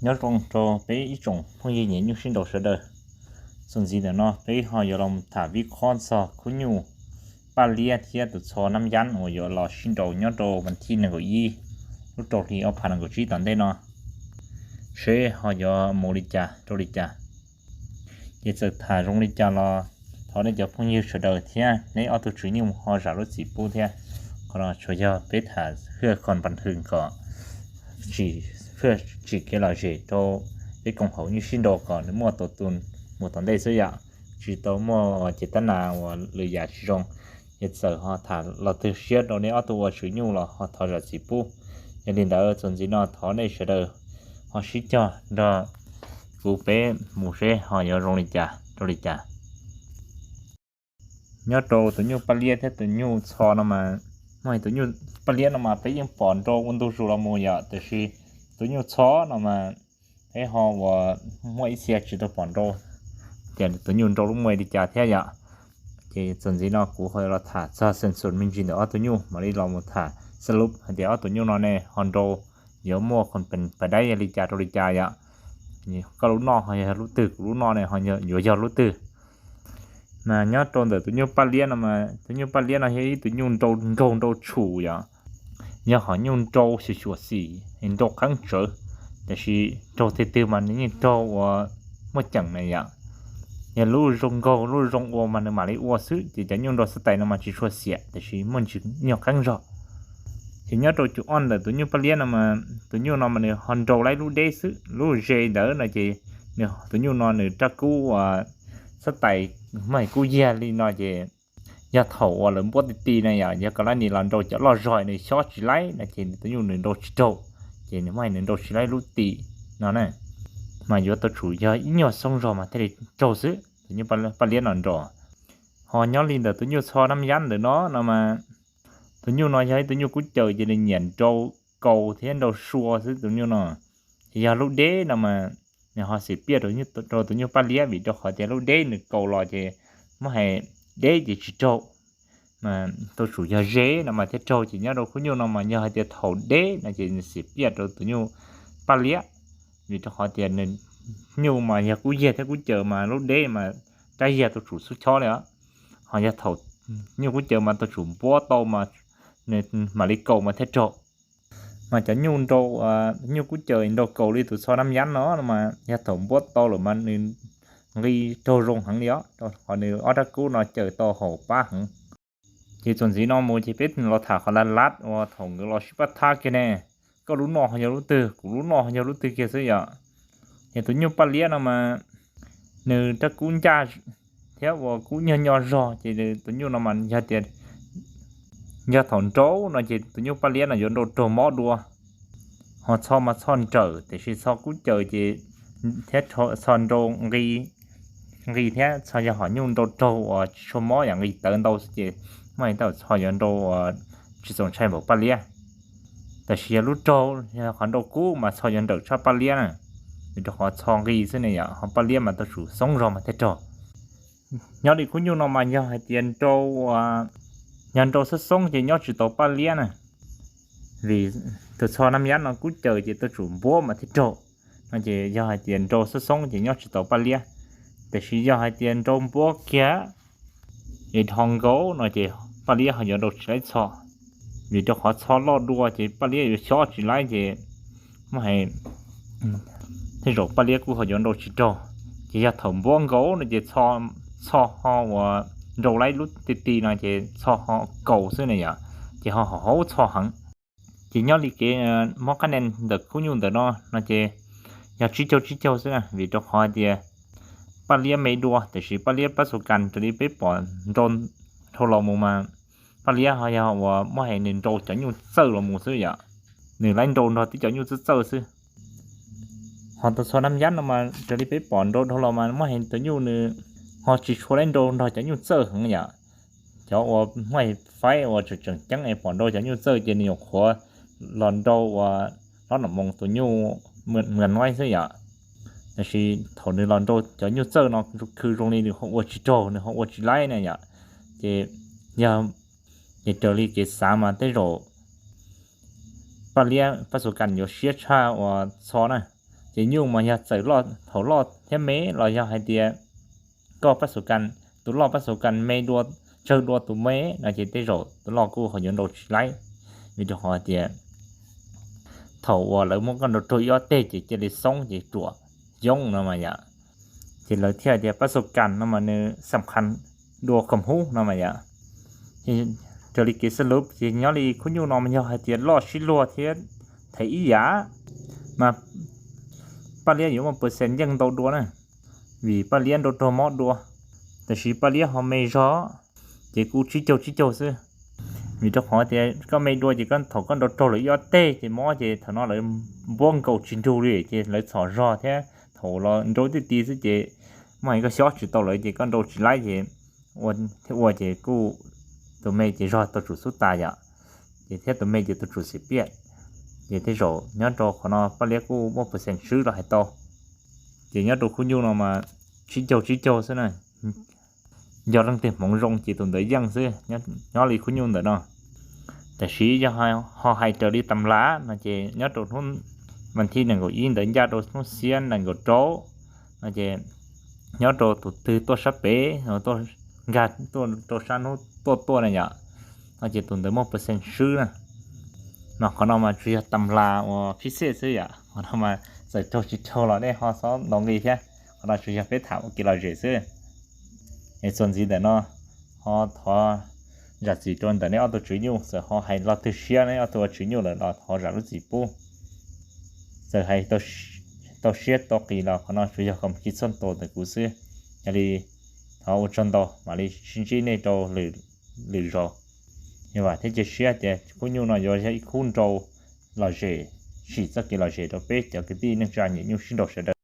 Nyob zoo rau peb ib tsoom phooj ywg nyiam nyuj sib nraus sawv daws. Txuas ntxiv ntawm no peb ho yuav los tham vij khob txog khub nyuj paj liab thiab tus txho nab yab uas yuav los sib nraus nyob rau vas thib nees nkaum ib lub rau hli ob phav nees nkaum tsib tom ntej no, seb ho yuav mus li cas rau li cas. Ces txawm tham zoo li cas los thov nej cov phooj ywg sawv daws thiab neb ob tug tswv nyuj ho zam lub txim pub thiab. Qhov no tsuas yog peb tham hwj khon pas hwm kom tsis, hwj tsim kev lom zem rau peb koom haum nyuj sib nraus kom nws muaj tus mus tom ntej xwb yom, tsis tau muaj ces tab nas uas lwm yam tsis zoo. Ces txawm ho tham los twg siab rau nej ob tug ua tswv nyuj los ho thov zam txim pub. Yog li ntawd txuas ntxiv no thov nej sawv daws ho sib cog nrog kuv peb mus seb ho yuav zoo li cas rau li cas. Nyob rau tus nyuj paj liab thiab tus nyuj txho no mas, muaj tus nyuj paj liab no mas peb yeej pom nrau ua ntu zus los mus yom, tiam sis tus nyuj txho no mas peb ho uas muaj ib txhia tsis tau pom nrau, ces tus nyuj nrau lub muaj li cas thiab yom. Ces txuas ntxiv no kuv ho los tham txog xeem xus me ntsis ntawm ob tug nyuj mam li los mus tham xab lub hais tias ob tug nyuj no ne ho nrau yuav muaj khoom pes daib yog li cas rau li cas yom. Koj lub noj ho yog lub twg, kuv lub noj ne ho yuav yog lub twg. Mas nyob rau ntawm tus nyuj paj liab no mas tus nyuj paj liab no yog ib tug nyuj nrau nkaug nrau tshum yom. Yog hom nyuj nrau xyuam xyuam xim, nrau qeeb tsawv, tiam sis nraug twg twg mas nws yeej raug uas muaj ceem na yom. Yog lub zoo nkaug lub zoo ua mas nws mam li ua xwb, ces cov nyuj nrau xab tais no mas tsis tshua xiam tiam sis muaj ntsis nyuag qeeb zog. Ces nyob rau cum ob ntawm tus nyuj paj liab no mas tus nyuj no mas nws ho nrau laib lub deb xwb, lub ze ntawd no ces tus nyuj no nws rab kub uas xab tais muaj kub yag li no ces yog thaum uas lawv npuab ti ti na yom, yog kom lab nis los nrau cov loj zog nws xyob tsis laib no ces tus nyuj nws nrau tsis raug, ces nws muaj nws nrau tsis laib lub ti no na. Mas yuav tau tsum yog ib nyuag xoob zog mas thiaj li raug xwb tus nyuj paj liab no nrau. Ho nyob li ntawm tus nyuj txho nab yab ntawm no no mas tus nyuj no yog ib tug nyuj kub caws ces nws nyiam nrau kaus thiab nrau sua xwb tus nyuj no. Ces yog lub deb no mas nws ho xim piaj rau tus nyuj paj liab vim rau qhov tias lub deb nws kaus los ces muab hais deb ces tsis raug, mas tau tsum yog ze no mas thiaj raug. Ces nyob rau khub nyuj no mas yog hais tias thaum deb no ces nws xim piaj rau tus nyuj paj liab, vim rau qhov tias nws nyuj mas yog kub yag thiab kub caws mas lub deb mas rab yag tau tsum xub chob li os. Ho yog thaum nyuj kub caws mas tau tsum npuab tau mas nws mam li kaus mas thiaj raug. Mas cov nyuj nrau, nyuj kub caws nrau kaus li tus txho nab yab no mas yog thaum npuab tau lawm mas nws nqi raug zoo heev li os, rau qhov nws ob rab kub no caws tau haum pab heev. Ces txuas ntxiv no mus ces peb los tham qhov laj lab uas thaum nkawd los sib pab thab kiag ne, koj lub noj ho yog lub twg, kuv lub noj ho yog lub twg kiag xwb yom. Ces tus nyuj paj liab no mas nws rab kub ncaj thiab uas kub nyuag nyo zog, ces tus nyuj no mas yog tias yog thaum nrau no ces tus nyuj paj liab no yuav nrau raug mob dua. Ho txho mas txho nrawm tiam sis txho kub caws ces thiab txho nrau nqi thiab txho yog hom nyuj nrau raug uas tsis tshua mob yam nqi tawv ntau xwb ces muaj li tau txho yuav nrau uas tsis txaus ntshai npaum paj liab. Tab sis yog lub raug yog qhov nrau kub mas txho yuav nrawm tshaj paj liab na, vim rau qhov txho nqi xwb ne yom, ho paj liab mas tau tsum xoob zog mas thiaj raug. Nyob li khub nyuj no mas yog hais tias nrau, yog nrau xoob xoob ces nyob tsis tau paj liab na, vim tus txho nab yab no kub caws ces tau tsum npuab mas thiaj raug. No ces yog hais tias nrau xoob xoob ces nyob tsis tau paj liab, tiam sis yog hais tias nrau npuab kiag es dhos nkaus no ces paj liab ho yuav nrau tsis laib txho, vim rau qhov txho loj dua ces paj liab yuav xyob tsis laib ces muab hais tej zaum paj liab kuj ho yuav nrau tsis raug. Ces yog thaum npuab nkaus no ces txho ho uas nrau laib lub ti ti no ces txho ho kaus xwb ne yom, ces ho haum haum txho heev. Ces nyob li kev mob qab nia ntawm khub nyuj ntawm no no ces yog tsib caug tsib caug xwb na, vim rau qhov hais tias paj liab me dua tiam sis paj liab pab xu kas raws li peb pom nrau dhau los mus mas paj liab ho yog uas muab hais nws nrau cov nyuj txawj los mus xwb yom, nws laib nrau nrog tib cov nyuj txawj txawj xwb. Ho tus txho nab yab no mas raws li peb pom nrau dhau los mas muab hais tus nyuj nws ho tsis tshua laib nrau nrog cov nyuj txawj heev yom. Cov uas muab hais faib uas tseem tseem ceeb es pom nrau cov nyuj txawj ces nws nyuam qhuav los nrau uas lob nom moos tus nyuj mws noib xwb yom. Tab sis thaum nws los nrau cov nyuj txawj no khw zoo li nws ho ua tsis raug, nws ho ua tsis laib na yom. Ces yog, ces raws li kev xav mas tej zaum paj liab pab xu kas yuav siab tshaj uas txho na. Ces nyuj mas yog txawm thaum loj thiab me los yog hais tias koj pab xus kas, tus loj pab xus kas me dua, tsawg dua tus me no ces tej zaum tus loj kuj ho yuav nrau tsis laib, vim rau qhov tias thaum uas lawv muab koj nrau raug ib ob teg ces cia li xoob ces ruam yoob no mas yom. Ces lawv thiaj tias pab xus kas no mas nws xam khas dua khoom hub no mas yom. Raws li kev xab lub ces nyob li khub nyuj no mas yog hais tias loj sib luag thiab thev ib yam mas paj liab yuav muaj percent yeej ntau dua na, vim paj liab nrau raug mob dua, tab sis paj liab ho me zog ces kuj tsib caug tsib caug xwb. Vim rau qhov tias koj me dua ces thaum koj nrau raug lawv ib ob teg ces mob ces thaum no lawv npuab nkaus tsis nrug li ces lawv txhom zog thiab thaum los nrau tij ti xwb ces muaj hais koj xyob tsis tau lawv ces koj nrau tsis laib ces ua thiab ua ces kuj tus me ces zog tau tsum xub tas yom, ces thiab tus me ces tau tsum xim piaj. Ces tej zaum nyob rau qhov no paj liab kuj muaj percent swb los hais tau. Ces nyob rau khub nyuj no mas tsib caug tsib caug xwb na, yog leej twg hmoov zoo ces tus ntawd yeej xwb nyob li khub nyuj ntawm no. Tab sis yog ho hais raws li tam las no ces nyob rau hnub vas thib nees nkaum ib ntawd ncaj rau hnub xiab nees nkaum rau no ces nyob rau tus twg tuaj sab pem, tuaj nkag tuaj rau sab hnub tuaj tuaj na yom, no ces tus ntawd muaj percent swb na. Mas qhov no mas tsuas yog tam las uas phib xej xwb yom, qhov no mas txawm raug tsis raug los nej ho xob ntaus nqi thiab, qhov no tsuas yog peb tham ua kev lom zem xwb. Es txuas ntxiv ntawm no ho thov zam txim rau ntawm nej ob tug tswv nyuj, txawm ho hais lo twg siab nej ob tug ua tswv nyuj lawm los thov zam lub txim pub. Txawm hais tau siab tau qis los qhov no tsuas yog kom kis txhoj ntaus ntawm kuv xwb. Yog li thov ua tsaug ntau, mam li sib ntsib nej rau lwm zaus. Vam thiab cia siab tias khub nyuj no yuav yog ib khub nrau lom zem, sim txoj kev lom zem rau peb cov kwv tij neej tsa nyiam nyuj sib nraus sawv daws.